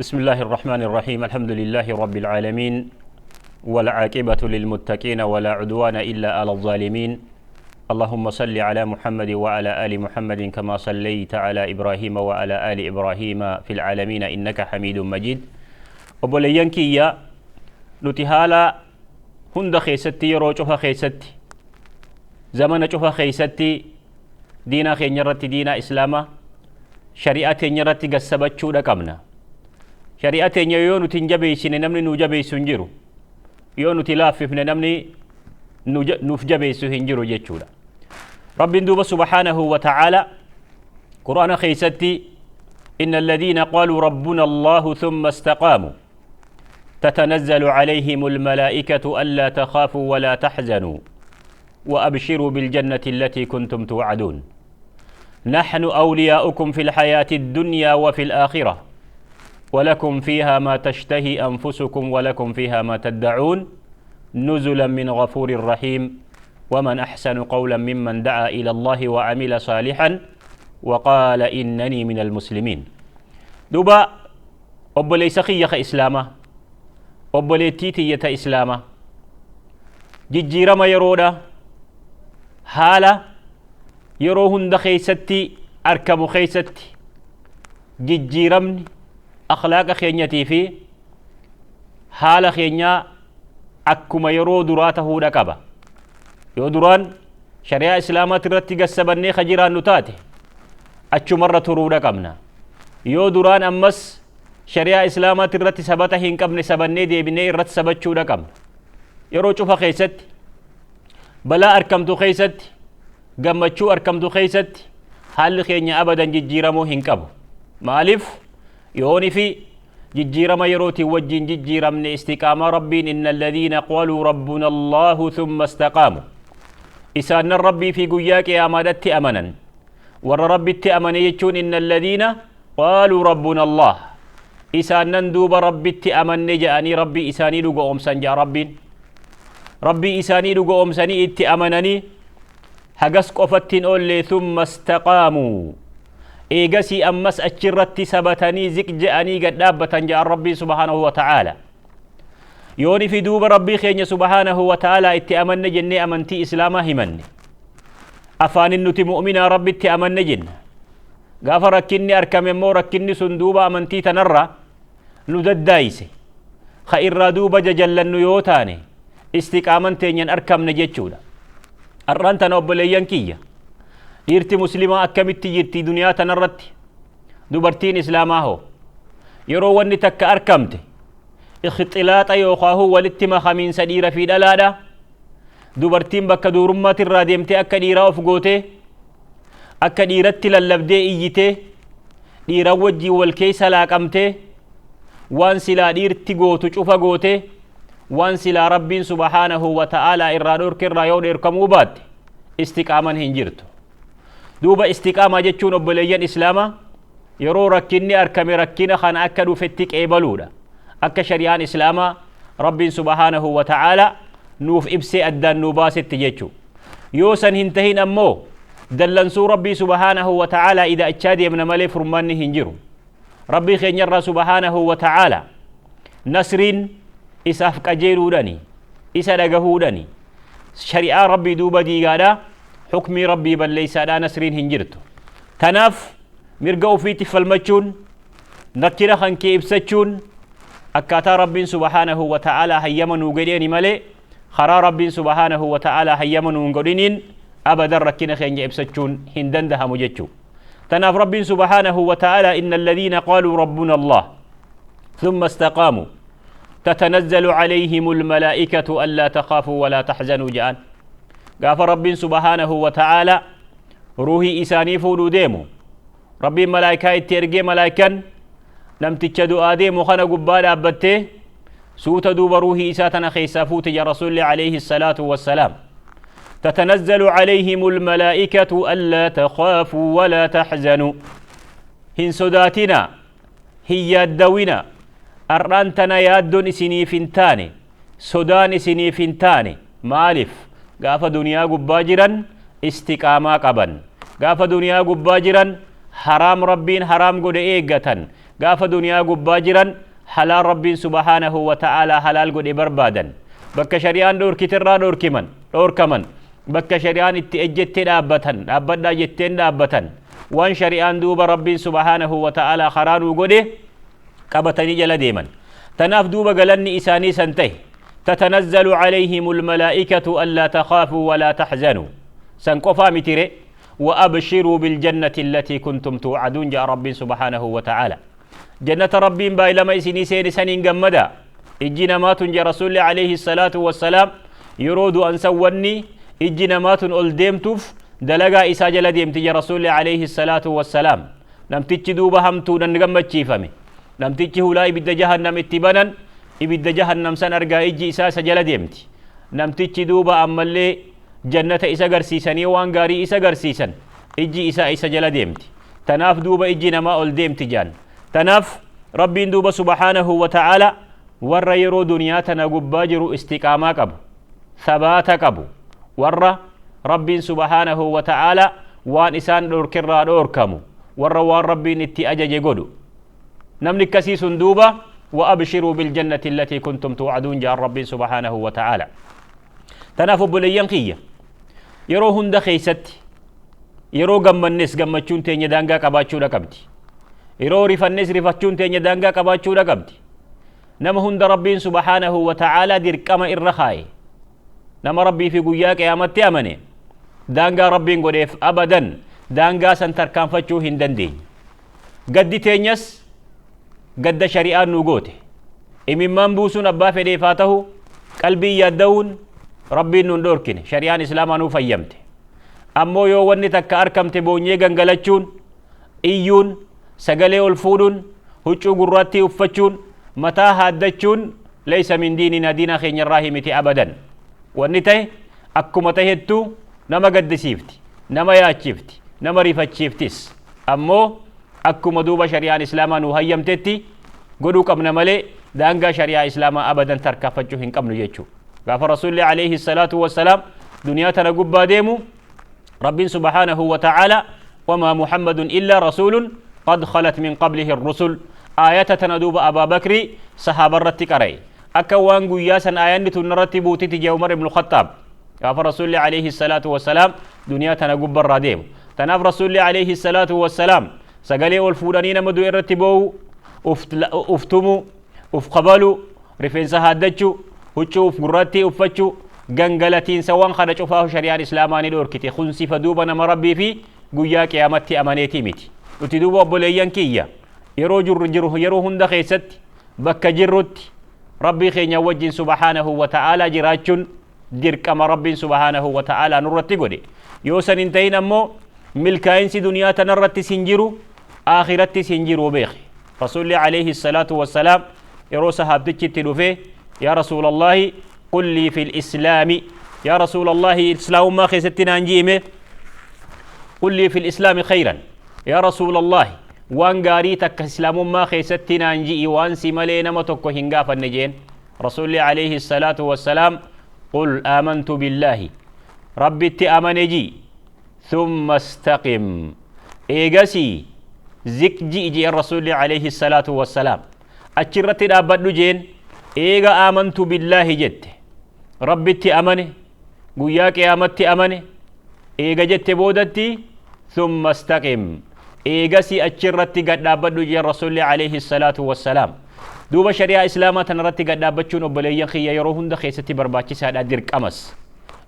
بسم الله الرحمن الرحيم. الحمد لله رب العالمين، والعاقبة للمتقين، ولا عدوان إلا على الظالمين. اللهم صل على محمد وعلى آل محمد كما صليت على إبراهيم وعلى آل إبراهيم في العالمين إنك حميد مجيد. Obboleeyyan kiyya, nuti haala hunda keessatti, yeroo cufa keessatti, zamana cufa keessatti, diinaa keenya irratti, diinaa islaamaa, shari'aa teenya irratti gassabachuudha qabna. Shari'aa teenya yoo nuti hin jabeessine, namni nuu jabeessu hin jiru. Yoo nuti laaffifne, namni nuuf jabeessu hin jiru jechuudha. Rabbiin duuba subhaanahu wa ta'aala Qur'aana keessatti: إن الذين قالوا ربنا الله ثم استقاموا تتنزل عليهم الملائكة ألا تخافوا ولا تحزنوا وأبشروا بالجنة التي كنتم توعدون نحن أولياؤكم في الحياة الدنيا وفي الآخرة ولكم فيها ما تشتهي أنفسكم ولكم فيها ما تدعون نزلا من غفور رحيم ومن أحسن قولا ممن دعا إلى الله وعمل صالحا وقال إنني من المسلمين. دوبا obboleessa kiyya ka islaamaa, obboleettii tiyyata islaamaa, jijjiirama yeroodha, haala yeroo hunda keessatti argamu keessatti, jijjiiramni akhlaaqa keenyatii fi haala keenyaa akkuma yeroo duraa tahuudha qaba. Yoo duraan shari'aa islaamaati irratti gassabannee ka jiraannu taate, achumarra turuudha qabna. Yoo duraan ammas shari'aa islaamaati irratti sabata hin qabne, sabannee deebinee irratti sabachuudha qabna. Yeroo cufa keessatti, balaa arkamtu keessatti, gammachuu arkamtu keessatti, haalli keenya abadan jijjiiramuu hin qabu. Maaliif? Yooni fi jijjiirama yerootiin wajjin jijjiiramne, istiqaamaa Rabbiin إن الذين قالوا ربنا الله ثم استقاموا, isaanan Rabbii fi guyyaa qiyaamaadhatti amanan, warra Rabbitti amane jechuun, إن الذين قالوا ربنا الله, isaanan duuba Rabbitti amanne je'anii Rabbii isaanii dhuga oomsan ja'a Rabbiin. Rabbii isaanii dhuga oomsanii itti amananii hagas qofattiin oolle, ثم استقاموا, eegasii ammas achirratti sabatanii ziq je'anii gad dhaabbatan ja'a Rabbii subhaanahu wa ta'aala. Yooni fi duuba Rabbii keenya subhaanahu wa ta'aalaa itti amanne jennee amantii islaamaa himanne, afaanin nuti mu'minaa, Rabbitti amanne jenna, gaafa rakkinni arkame immoo rakkinni sun duuba amantii tanarra nu daddaayise ka irraa duuba jajallannu yoo taane, istiqaaman teenyan arkamne jechuudha. Har'aan tana, obboleeyyan kiyya, dhiirti muslimaa akkamitti jirti duniyaa tanarratti? Dubartiin islaamaa hoo? Yeroo wanni takka arkamte, ikhxilaaxa yookaahu walitti makamiinsa dhiira fi dhalaadha, dubartiin bakka duurummaatti irraa deemtee akka dhiiraa of gootee, akka dhiiratti lallabdee iyyitee, dhiiran wajjiin wal keessa laaqamtee, waan silaa dhiirti gootu cufa gootee, waan silaa Rabbiin subhaanahu wa ta'aalaa irraa dhorke irraa yoo dheerkamuu baatte, istiqaaman hin jirtu. Duuba istiqaamaa jechuun, obboleeyyan islaamaa, yeroo rakkinni arkame rakkina kana akka dhufetti qeebaluudha, akka shari'aan islaamaa Rabbiin subhaanahu wa ta'aalaa nuuf ibsee addaan nuu baasetti jechuu. Yoo san hin tahin ammoo, dallansuu Rabbii subhaanahu wa ta'aalaa ida'achaa deemna malee furmaanni hin jiru. Rabbii keenyarraa subhaanahu wa ta'aalaa nasriin isaaf qajeeluudhani, isa dhagahuudhani. Shari'aa Rabbii duuba diigaadha, xukmii Rabbii balleeysaadha, nasriin hin jirtu. Tanaaf mirga ofiitti falmachuun, rakkina kan kee ibsachuun, akkaataa Rabbiin subhaanahu wa ta'aalaa hayyama nuu godheeni malee, karaa Rabbiin subhaanahu wa ta'aalaa hayyama nuu hin godhiniin abadan rakkina keenya ibsachuun hin dandahamu jechuu. Tanaaf Rabbiin subhaanahu wa ta'aalaa: إن الذين قالوا ربنا الله ثم استقاموا تتنزل عليهم الملائكة ألا تخافوا ولا تحزنوا جa'an. Gaafa Rabbiin subhaanahu wa ta'aalaa ruuhii isaanii fuudhuu deemu, Rabbiin malaayikaa itti ergee, malaayikan namticha du'aa deemu kana gubbaa dhaabbattee suuta duuba ruuhii isaa tana keessaa fuute ja Rasuulli عليه الصلاة والسلام. تتنزل عليهم الملائكة ألا تخافوا ولا تحزنوا, hin sodaatina, hin yaaddawina. Ar'aan tana yaaddoon isiniif hin taane, sodaan isiniif hin taane. Maaliif? Gaafa duniyaa gubbaa jiran istiqaamaa qaban. Gaafa duniyaa gubbaa jiran haraam Rabbiin haraam godhe eeggatan. Gaafa duniyaa gubbaa jiran halaal Rabbiin subhaanahu wa ta'aalaa halaal godhe barbaadan. Bakka shari'aan dhoorkiterraa dhoorkiman, dhoorkaman. Bakka shari'aan itti ejjette dhaabbatan, dhaabbadhaa jetteen dhaabbatan. Waan shari'aan duuba Rabbiin subhaanahu wa ta'aalaa karaa nuu godhe qabatanii jala deeman. Tanaaf duuba galanni isaanii san tahe. Tatanazzalu alayhimul malaa'ikatu allaa takhaafuu walaa tahzanuu. San qofaa mitire. وأبشروا بالجنة التي كنتم توعدون جاء رب سبحانه وتعالى. جنة ربي بايلما إسني سين سنين جمدا. إجينا ماتن جاء رسول عليه الصلاة والسلام يرود أن سوني إجينا ماتن ألديمتف دلقا إسا جل ديمت جاء رسول عليه الصلاة والسلام. نم تجدوب همتو ننغمت شيفمي. نم تجه لا إبد جهنم اتبانا إبد جهنم سنرقا إجي إسا سجل ديمت. نم تجدوب أما اللي جنة إسا غرسيسن وان غاري إسا غرسيسن إجي إسا إسا جل ديمت. تناف دوب إجي نما أول ديمت جان. تناف ربي دوب سبحانه وتعالى ور يرو دنياتنا قباجر استقامة قبو ثبات قبو ور ربي سبحانه وتعالى وان إسان دور كرا دور كمو ور وان ربي نتي أجج قدو نملك كسيس دوبا وأبشروا بالجنة التي كنتم توعدون جاء ربي سبحانه وتعالى. تناف بليان قية yeroo hunda keessatti yeroo gammannes gammachuun teenya daangaa qabaachuudha qabdi. Yeroo rifannes rifachuun teenya daangaa qabaachuudha qabdi. Nama hunda Rabbiin subhaanahu wa ta'aalaa dirqama irra kaaye. Nama Rabbii fi guyyaa qiyaamatti amane daangaa Rabbiin godheef abadan daangaa san tarkaanfachuu hin dandeenye. Gaddi teenyas gadda shari'aan nu goote. Imimmaan buusuun abbaa fedheef haa ta'u qalbii yaadda'uun Rabbiin nun dhorkine shari'aan islaamaa nuu fayyamte. Ammoo yoo wanni takka arkamte boonyee gangalachuun iyyuun sagalee ol fuudhuun huccuu gurraattii uffachuun mataa haaddachuun laysa min diinina diina keenyarraa himiti abadan. Wanni ta'e akkuma tahettu nama gaddisiifti, nama yaachifti, nama rifachiiftis. Ammoo akkuma duuba shari'aan islaamaa nuu hayyamtetti godhuu qabna malee daangaa shari'aa islaamaa abadan tarkaanfachuu hin qabnu jechuudha. Gaafa Rasuulli alayhi salaatu wassalaam duniyaa tana gubbaa deemu Rabbiin subhaanahu wa ta'aala wamaa Muhammadun illaa rasuulun qad khalat min qablihi ar-rusul aayata tana duuba Abaa Bakri sahaabarratti qara'e. Akka waan guyyaa san aayanni tun irratti buutiti jee Umar ibn Khattaab. Gaafa Rasuulli alayhi salaatu wassalaam duniyaa tana gubbarraa deemu. Tanaaf Rasuulli alayhi salaatu wassalaam sagalee ol fuudhanii nama du'e irratti boo'u, uftumuu, uf qabaluu, rifeensa haaddachuu, huccuu uf gurraattii uffachuu, gangalatiinsa waan kana cufaa shari'aan islaamaa ni dhorkite. Kun sifa duuba nama Rabbii fi guyyaa qiyaamatti amaneetii miti. Nuti duuba obboleeyyan kiyya yeroo jirru jiru yeroo hunda keessatti bakka jirrutti Rabbii keenya wajjin subhaanahu wa ta'aalaa jiraachuun dirqama Rabbiin subhaanahu wa ta'aalaa nurratti godhe. Yoo san hin ta'in ammoo milkaa'insi duniyaa tanarrattis hin jiru aakhirattis hin jiru beeki. Rasuulli alayhi salaatu wassalaam yeroo sahaabtichi itti dhufee يا رسول الله قل لي في الإسلام يا رسول الله إسلام ما خيستنا نجيمه قل لي في الإسلام خيرا يا رسول الله وان غاريتك إسلام ما خيستنا نجي وان سملينا ما تكو هنغاف النجين. رسول عليه الصلاة والسلام قل آمنت بالله ربي تأمنجي ثم استقم إيغسي زكجي جي الرسول عليه الصلاة والسلام أتشرت الأبد جين إيغا آمنت بالله جت ربي تأمني قياك آمنت أمني إيغا جت بودتي ثم استقم إيغا سي أتشرت قد أبدو جي الرسول عليه الصلاة والسلام. دوب شريعة إسلامة تنرت قد أبدشون أبليين خيا يروهن دخيستي برباتي ساد أدرك أمس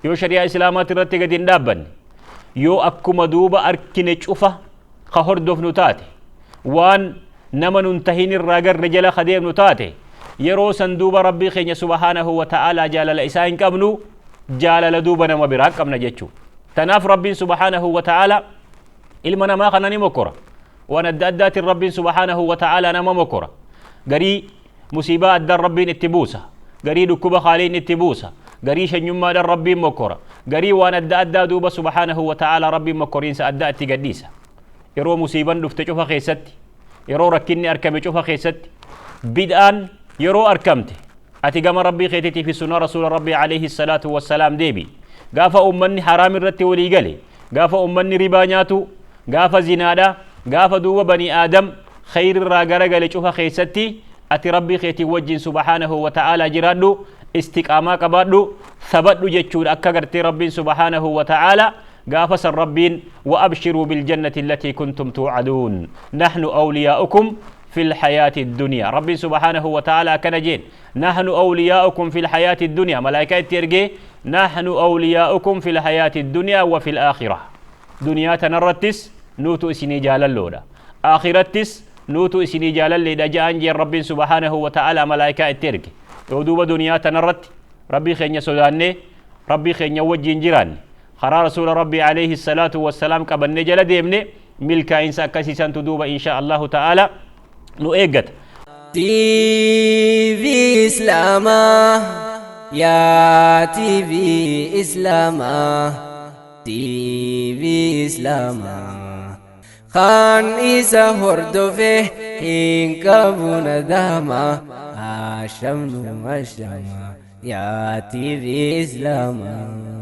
يو شريعة إسلامة تنرت قد اندابن يو أكما دوب أركنج أفا خهر دوف نتاتي وان نمن انتهين الراجر رجل خديم نتاتي yeroo san duuba Rabbii keenya subhaanahu wa ta'aalaa jaalala isaa hin qabnu jaalala duuba nama biraa qabna jechuu. Tanaaf Rabbiin subhaanahu wa ta'aalaa ilma namaa kana ni mokora. Waan adda addaatiin Rabbiin subhaanahu wa ta'aalaa nama mokora. Garii musiibaa addaan Rabbiin itti buusa. Garii dhukkuba haaliin itti buusa. Garii shanyummaadhaan Rabbiin mokora. Garii waan adda addaa duuba subhaanahu wa ta'aalaa Rabbiin mokoriinsa addaa itti gadhiisa. Yeroo musiiban dhufte cufa keessatti yeroo rakkinni argame cufa keessatti bid'aan yeroo argamte ati gama Rabbii keetiitii fi sunnaa rasuula Rabbii alayhi salaatu wassalaam deebi. Gaafa ummanni haraam irratti walii gale, gaafa ummanni ribaa nyaatu, gaafa zinaadha, gaafa duuba banii aadam Kheyrirraa garagale cufa keessatti ati Rabbii keetiin wajjin subhaanahu wa ta'aalaa jiraadhu, istiqaamaa qabaadhu, sabadhu jechuudha. Akka gartee Rabbiin subhaanahu wa ta'aalaa gaafa san Rabbiin wa abshiruu biljannati allatii kuntum tuucaduun nahnu awliyaa'ukum fil hayaati duniyaa. Rabbiin subhaanahu wa ta'aalaa akkana jeen: nahnu awliyaa'ukum fil hayaati duniyaa. Malaayikaa itti ergee, nahnu awliyaa'ukum fil hayaati duniyaa wa fil aakhirah. Duniyaa tanarrattis nuutu isinii jaalalloodha, akhirattis nuutu isinii jaalalleedha ja'an jeen. Rabbiin subhaanahu wa ta'aalaa malaayikaa itti erge. Yoo duuba duniyaa tanarratti Rabbii keenya sodaannee, Rabbii keenya wajjiin jiraanne, karaa rasuula Rabbii alayhi salaatu wassalaam qabannee jala deemne, milkaa'insa akkasiisantu duuba insha Allahu ta'ala nu eeggata. TV Islaamaa, yaa TV Islaamaa, TV Islaamaa, kan isa hordofe hin qabu nadama. Ashamnu ashama, yaa TV Islaamaa.